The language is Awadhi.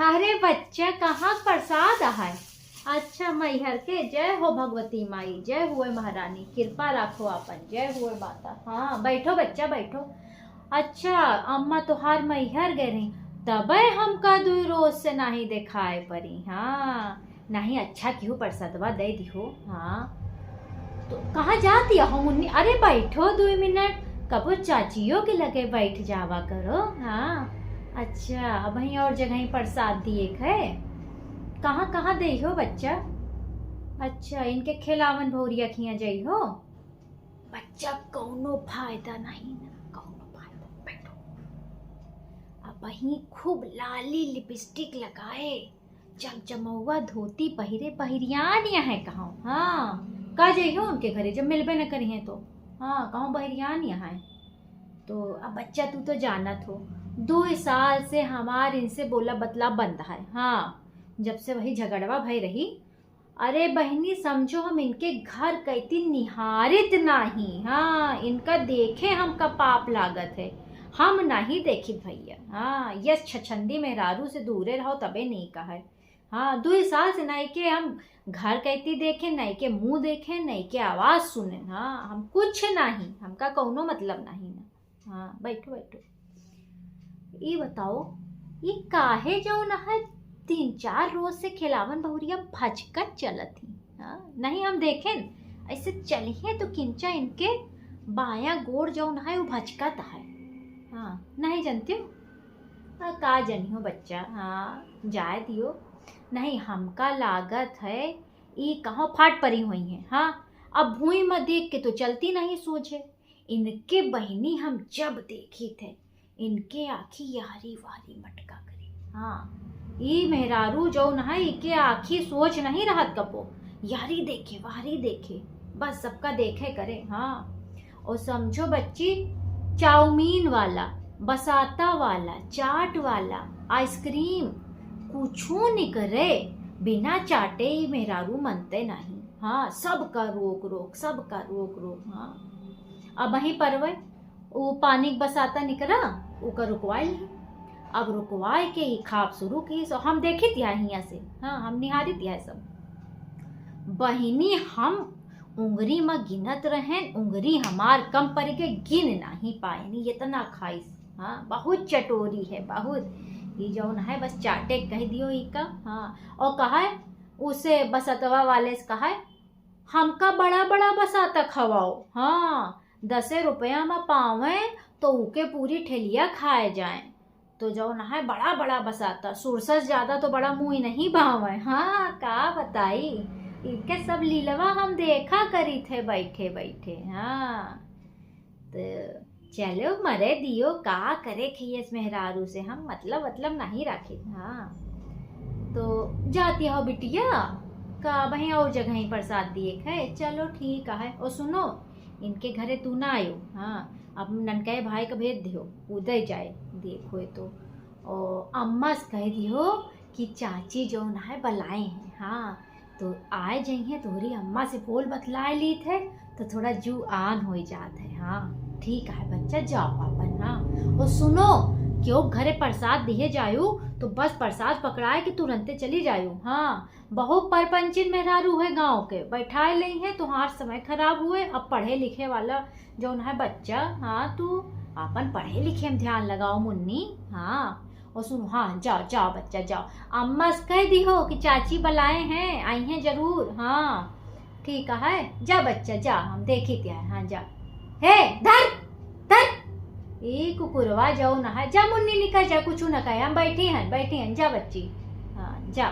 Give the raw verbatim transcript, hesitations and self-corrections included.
अरे बच्चा, कहाँ प्रसाद है? अच्छा, मैहर के। जय हो भगवती माई, जय हुए महारानी, कृपा राखो आपन, जय हुए माता। हाँ, बैठो बच्चा, बैठो। अच्छा, अम्मा तोहार मैहर गए रही, तबे हमका दुई रोज से नाही देखाए परी। हाँ, नाही, अच्छा किहो, प्रसादवा दे दिहो। हाँ, तो कहाँ जाती हो मुन्नी? अरे बैठो दुई मिनट, कबो चाचियो के लगे बैठ जावा करो। हाँ, अच्छा, अबहीं और जगह ही प्रसाद दिए खे। कहाँ कहाँ देइहो बच्चा? अच्छा, इनके खेलावन भौरिया खिया जइहो। बच्चा, कौनो फायदा नहीं ना, कौनो फायदा। बैठो। अबहीं खूब लाली लिपस्टिक लगाए, चमचमौआ धोती पहिरे, बहिरियान यहाँ कहूँ। हाँ, का जइहो उनके घरे जब मिलबे न करिहे तो। हाँ, कहूँ बहिरियान यहाँ है। तो अब बच्चा, तू तो जानत हो, दुई साल से हमार इनसे बोला बतला बंद है। हाँ, जब से वही झगड़वा भई रही, अरे बहिनी, समझो हम इनके घर कैती निहारित नाही। हाँ, इनका देखे हमका पाप लागत है, हम नाही देखी भैया। हाँ, यस छछंदी मेहरारू से दूरे रहो तबे नीक है। हाँ, दुई साल से नाई के हम घर कैती देखे, नाई के मुँह देखे, नाई के आवाज सुने। हाँ, हम कुछ नाही, हमका कौनो मतलब नाही ना। हाँ, बैठो, बैठो। ई बताओ, ई काहे जौन है तीन चार रोज से खेलावन बहुरिया भचकत चलत ही? हाँ, नहीं हम देखेन, ऐसे चलिहे तो किंचा इनके बायां गोड़ जौन है वो भचकत है। हाँ, नहीं जानती हो? हाँ, का जनिहो बच्चा, हाँ, जाए दियो। नहीं, हमका लागत है ई कहाँ फाट परी हुई हैं। हाँ, अब भुई में देख के तो चलती नहीं सोझे। इनके बहिनी हम जब देखी थे, इनके आँखी यारी वारी मटका करी। हाँ, ई मेहरारू जौन है, इके आँखी सोझ नहीं रहत कबो, यारी देखे, वारी देखे, बस सबका देखे करे। हाँ, और समझो बच्ची, चाउमीन वाला, बसाता वाला, चाट वाला, आइसक्रीम, कुछू निकरे, बिना चाटे ई मेहरारू मनते नहीं। हाँ, सबका रोक रोक, सबका रोक रोक। हाँ, अबहीं परवे, उ पानी के बसाता निकरा, ओकर रुकवाई ली। अब रुकवाए के ही खाब शुरू की, सो हम देखित या हियाँ से, हाँ, हम निहारित या सब। बहिनी, हम उंगरी म गिनत रहेन, उंगरी हमार कम पड़ के गिन नाही पाएनी, इतना खाइस। हाँ, बहुत चटोरी है, बहुत। ई जौन है, बस चाटे कह दियो ई का। हाँ, और कहा है, उसे बसतवा वाले से कहा है, "हमका बड़ा बड़ा बसाता खवाओ।" हाँ, दसे रुपया में पावे तो उके पूरी ठेलिया खाए जाए। तो जौन है, बड़ा बड़ा बसाता, सुरसा से ज्यादा तो बड़ा मुँह ही नहीं भावे। हाँ, का बताई, इनके सब लीलवा हम देखा करी थे बैठे बैठे। हाँ, तो चलो मरे दियो, का करे खइयस मेहरारू से, हम मतलब, मतलब नहीं राखी। हाँ, तो जाती हो बिटिया, का बहें और जगह ही प्रसाद दिए खे? चलो ठीक है। और सुनो, इनके घरे तू ना आयो। हाँ, अब ननकाए भाई का भेज दियो, उदय जाए, देखो ये तो। और अम्मा से कह दियो कि चाची जौन है बलाए हैं। हाँ, तो आए जइहें, तोहरी अम्मा से बोल बतलाए लीत है, तो थोड़ा जू आन होइ जात है। हाँ, ठीक है बच्चा, जाओ आपन। हाँ, और सुनो, क्यों घरे प्रसाद दिहे जायू, तो बस प्रसाद पकड़ाए के तुरंते चली जायू। हाँ, बहुत परपंचिन मेहरारू है गाँव के, बैठाए लेइहें, तुहार समय खराब हुए। अब पढ़े लिखे वाला जौन है बच्चा, हाँ, तू आपन पढ़े लिखे में ध्यान लगाओ मुन्नी। हाँ, और सुनो, हाँ, जाओ, जाओ बच्चा, जाओ। अम्मा से कह दिहो कि चाची बलाए हैं, आइहें जरूर। हाँ, ठीक है, जा बच्चा, जा, हम देखित है। हाँ, जा। हे, धर, धर। ई कुकुरवा जौन है, जा मुन्नी निकल जा, कुछ न कहे, हम बैठी हैं, बैठी हैं, जा बच्ची। हाँ, जा।